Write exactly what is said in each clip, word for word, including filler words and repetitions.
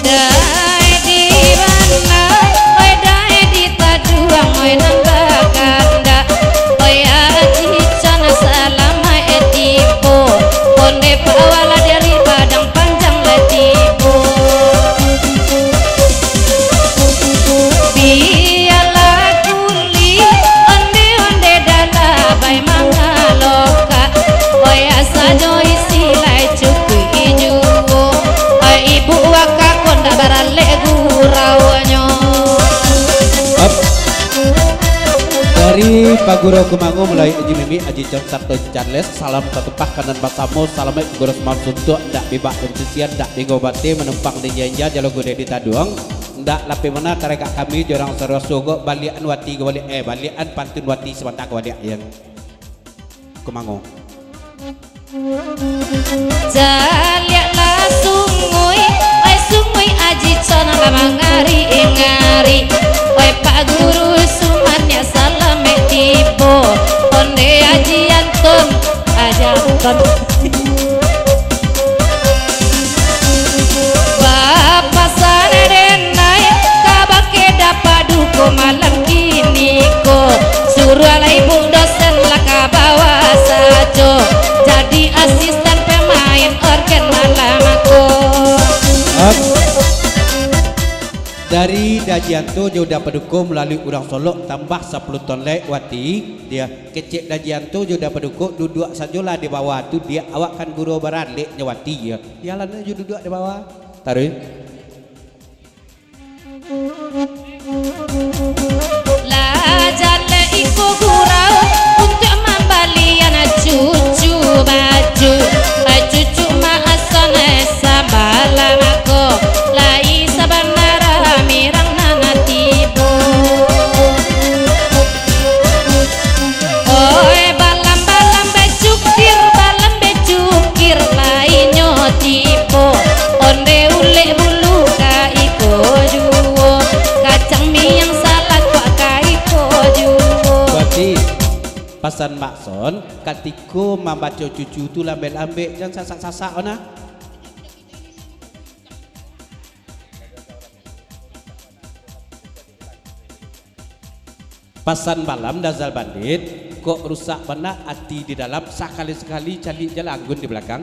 Dai di bana, oi dai di taduang, oi nan bakandak, oi aji cana salamaik tibo, onde pawala dari Padang Panjang lah tibo. Bialah kuli, onde-onde dalabai mangaloka, oi asanyo isi lai cukuik juo, oi ibu wakakon dak baralek guraunyo. Ap. Dari Pak Guru Kumango, mulai Aji Mimi, Aji Con, Sarto Charles, salam tatumpah kanan basamo, salamaik guru samalam suntuak, ndak bibak dan sisian, ndak binggo bate, manumpang di inja-inja, jalo gudai di taduang, ndak lapeh mana taragak kami, jorang saraso gok, baliakan wati gok baliak, eh, baliakan pantun wati sabanta gok baliak, ya. Kumango. Caliaklah sungui, ai sungui Aji Con lah mangari-ngari. Oi Pak Guru Suman nyo salamaik tibo, onde Aji Anton, Aji Anton. Bapasan denai kabake Dapa Duko malam kiniko, suruahlah ibu dosen lah ka bawah sajo, jadi asisten pemain orgen malam ko. Ap. Dari Dajianto jo Dapa Duko malalui urang Solok tambah sapuluah ton lai wati, dia kecek Dajianto jo Dapa Duko duduak sajolah di bawah tu, dia awak kan guru baralek nyo wati, ya. Dialan jo duduak di bawah. Taruih. Lah jaleh iko gurau untuak mambalian cucu baju. Cucu maasan sambalang ko, lai sabana mirang nan tibo. Oi, balam-balam becukir, balam becukir, lainyo tibo. Onde ulek bulu ka iko juo, kacang miang salakok ka iko juo. Berarti pasan Mak Son, katiko mambaco cucu tu lambek-lambek, jan sasak-sasak, ona. Pasan balam Dazal Bandit, kok rusak bana ati di dalam, sakali-sakali caliak jalah anggun di balakang.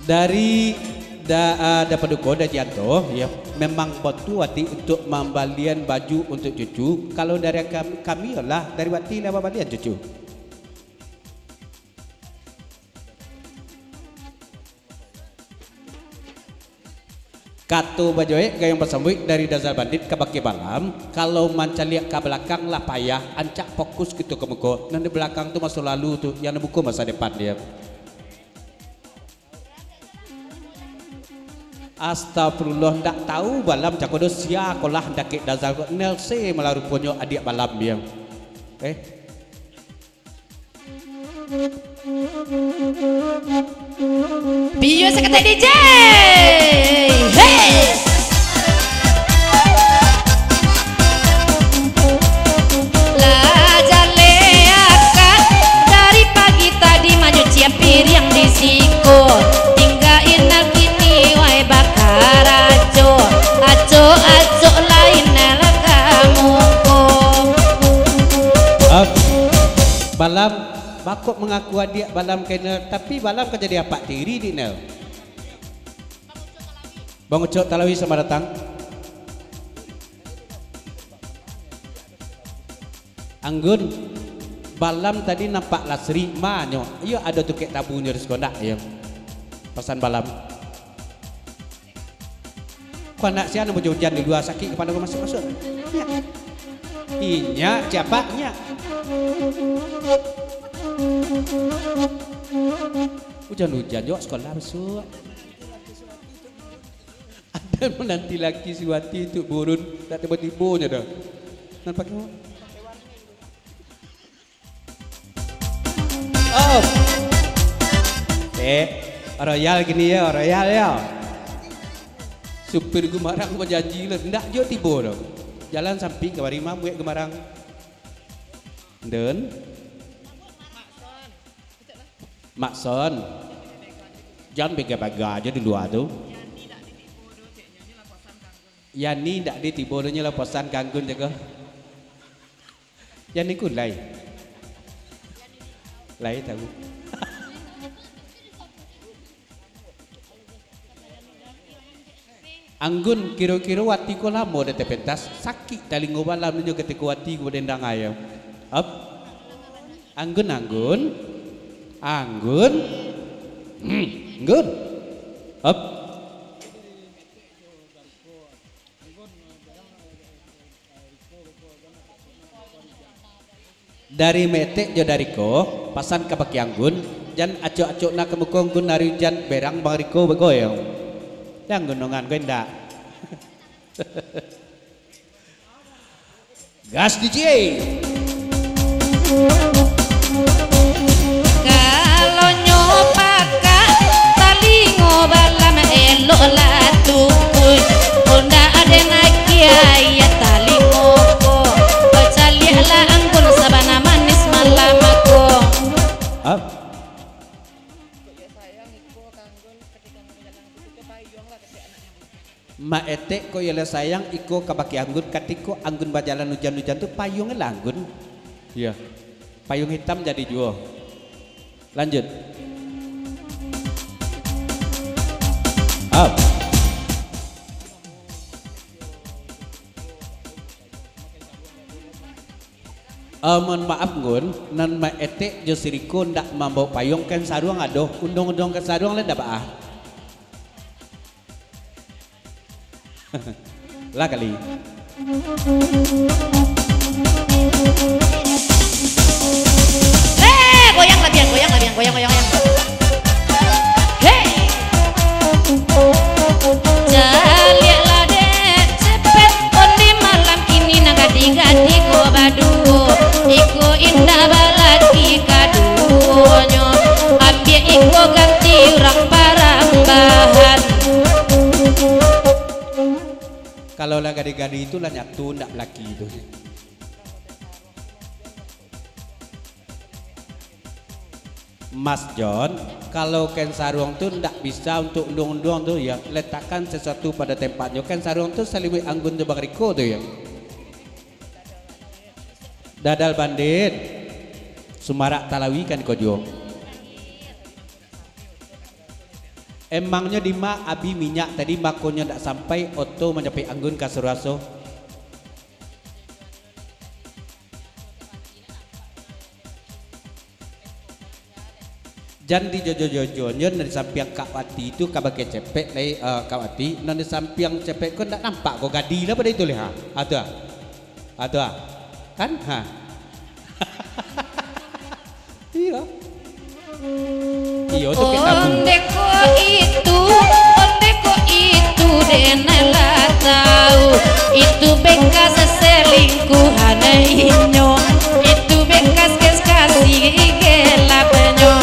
Dari da-, ah, Dapa Duko, Dajianto, ya, memang batua wati untuak mambalian baju untuak cucu. Kalau dari kam-, kami, lah, dari wati lah babalian cucu. Kato bajoek gayuang basambuik dari Dazal Bandit kabake Balam, kalau mancaliak ka balakang lah payah, ancak fokus kito ka muko. Nan di balakang tu maso lalu tu, yang di muko masa depan dia. Astagfirullah, ndak tau Balam cako do sia ko lah dakek Dazal ko. Nelse malah ruponyo adiak Balam dia. Eh. Piyo sakatek D J. Hei. Lah jaleh akak dari pagi tadi manyucian piriang di siko. Tingga inal kini wai bakarajo. Acok-acok lain lah ka muko. Ap. Balam, bakok mangaku adiak Balam ka Inel, tapi Balam ka jadi apak tiri di Inel. Bang Ucok Talawi, selamat datang. Anggun, Balam tadi nampak Lasri, manyo, iyo ado tukek tabunyo di siko ndak, iyo. Pasan balam. Ko anak sia nan bahujan-hujan di lua, sakik kapalo ko, masuak, masuak. Inyak. Inyak, ciapak, inyak. Hujan-hujan juo sakolah masuak. Ado nan mananti laki si Wati tu buruak, dak tibo-tibo nyo doh. Nan pakai Oh. Eh, royal kini yo, royal yo. Supir gumarang bajanji lah, ndak juo tibo doh. Jalan sampik ka Barima, buek gumarang. Den. Makson. Jan bega-bega ajo di lua tu. Yani dak ditibo doh, nyo lah pasan ka Anggun jago. Yan Nikulai. Lai tahu. Anggun, kiro-kiro Wati ko lamo dak tapentas, sakik talingo balam nyo katiko Wati ko badendang ayam. Ap. Anggun, Anggun. Anggun. Hmm, Anggun. Ap. Dari Maetek jo dari ko, pasan ka bakeh Anggun, jan acok-acok na ka muko Anggun ari ujan berang bang riko bagoyang. Dang gunungan ko indak. Gas D J. Kalonyo pakak, talingo balam, eloklah tukuik. Ndak ado nan kiai talingo ko, bacaliaklah Anggun sabana manis malam ko. Ap. Maetek ko iyo lah sayang iko ka bakeh Anggun, katiko Anggun bajalan ujan-ujan tu, payuang lah Anggun. Iyo. Payuang hitam jadi juo. Lanjut. Ap. Eh, mohon maaf, Nggun, nan Maetek jo si Riko ndak mambaok payuang, kain saruang ado, unduang-unduang kain saruang lai ndak baa. Lah kali. Eh, goyang labian, goyang labian, goyang, goyang, goyang. Hei. Caliaklah dek Cepet, onde malam kini nan gadih-gadih ko baduo. Iko indak balaki kaduonyo, ambiak iko ganti urang parambahan. Kalau lah gadih-gadih tu lah nyatu ndak balaki tu. Mas John, kalau kain saruang tu ndak bisa untuk unduang-unduang tu, ya, letakkan sesuatu pada tempatnyo. Kain saruang tu saliwik Anggun jo Bang Riko tu, ya. Dadal Bandit, sumarak talawi kan ko juo. Emangnyo dima abi minyak tadi, makonyo ndak sampai oto manjapik Anggun ka saruaso? Jan dijojo-jojonyo nan di sampiang Kak Wati tu ka bakeh Cepet lai, eh, Kak Wati, nan di sampiang Cepet ko ndak nampak ko gadih lah pado itu leh, ha. Ha, tu ah. Ha, tu ah. Kan? Ha. Iyo. Iyo, tu kek tabu. Onde ko itu, onde ko itu, den lah tau. Itu bekas selingkuhan inyo. Itu bekas kekasih gelapnyo.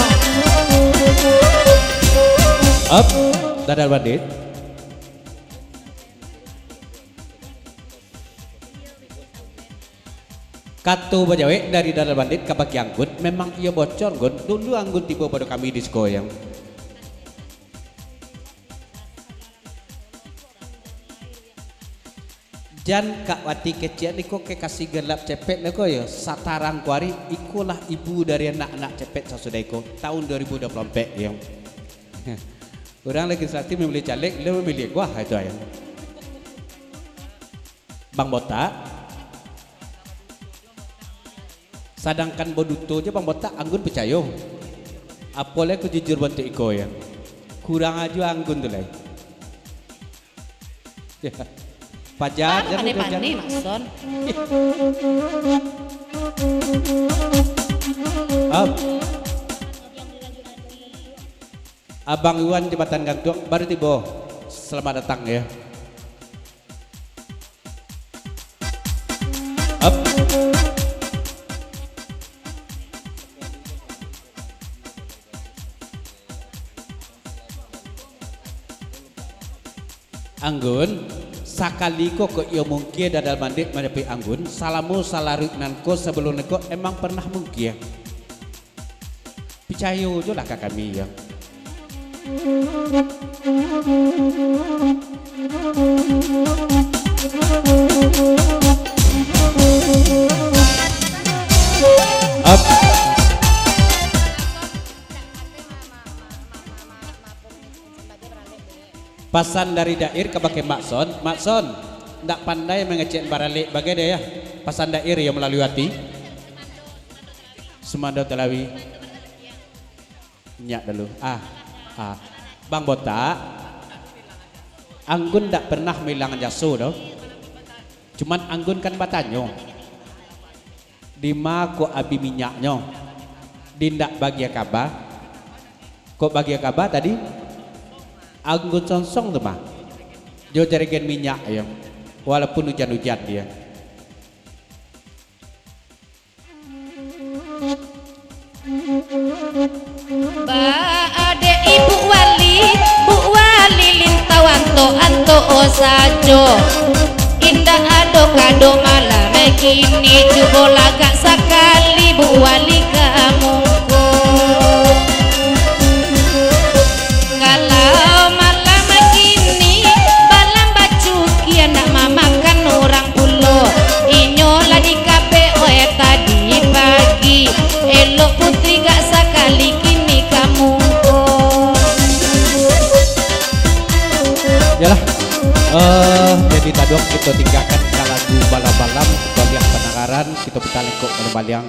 Up, Dadal Bandit. Kato bajawek dari Dadal Bandit ka bakeh Anggun, memang iyo bocor, Gun. Dulu Anggun tibo pado kami di siko, yang. Jan Kak Wati kecek niko kekasih gelap Cepet niko yo, satarang ko ari, ikolah ibu dari anak-anak Cepet sasudah iko, tahun dua ribu dua puluh empat, yang. Urang legislatif memilih caleg, lo memilih guah itu, yang. Bang Botak. Sadangkan baduto jo Bang Botak, Anggun picayo. Apo lai ko jujur bantuak iko, ya. Kurang ajo Anggun tu lai. Paja, Bang, jan pandai-pandai, Mak Son. Up. Abang Iwan Jabatan Gantuang baru tibo. Selamat datang, ya. Up. Anggun, sakali ko kok iyo mungkia dadal mandik manjapuik Anggun, salamo salaruik nan ko sabalun ko emang pernah mungkia. Picayo jo lah ka kami, yo. Up. Pasan dari Dair kabake Mak Son. Mak Son, ndak pandai mangecek baralek bagai deh, ya. Pasan Dair yo malalui ati. Sumando Talawi. Nyak dulu. Ah, ah. Bang Botak, Anggun ndak pernah mailangan jaso doh. Cuman Anggun kan batanyo. Dima kok abih minyaknyo? Di ndak bagian kaba? Kok bagian kaba tadi? Anggun Songsong tu mah. Jo jarigen minyak yo. Walaupun ujan-ujan dia. Ba-, adek ibu wali, bu wali lintau antok-antok sajo. Indak ado kado malam kini, cubo lagak sakali bu wali ka muko. Kalau malam kini, balam bacukia ndak mamakan urang pulo. Inyo lah di kafe, oe, tadi pagi. Elok Putri gak sakali kini ka muko. Yalah, eh, jadi taduang kito tinggakan ka lagu Balam-Balam, kito liak pandangaran, kito putar lengkok baliang-baliang.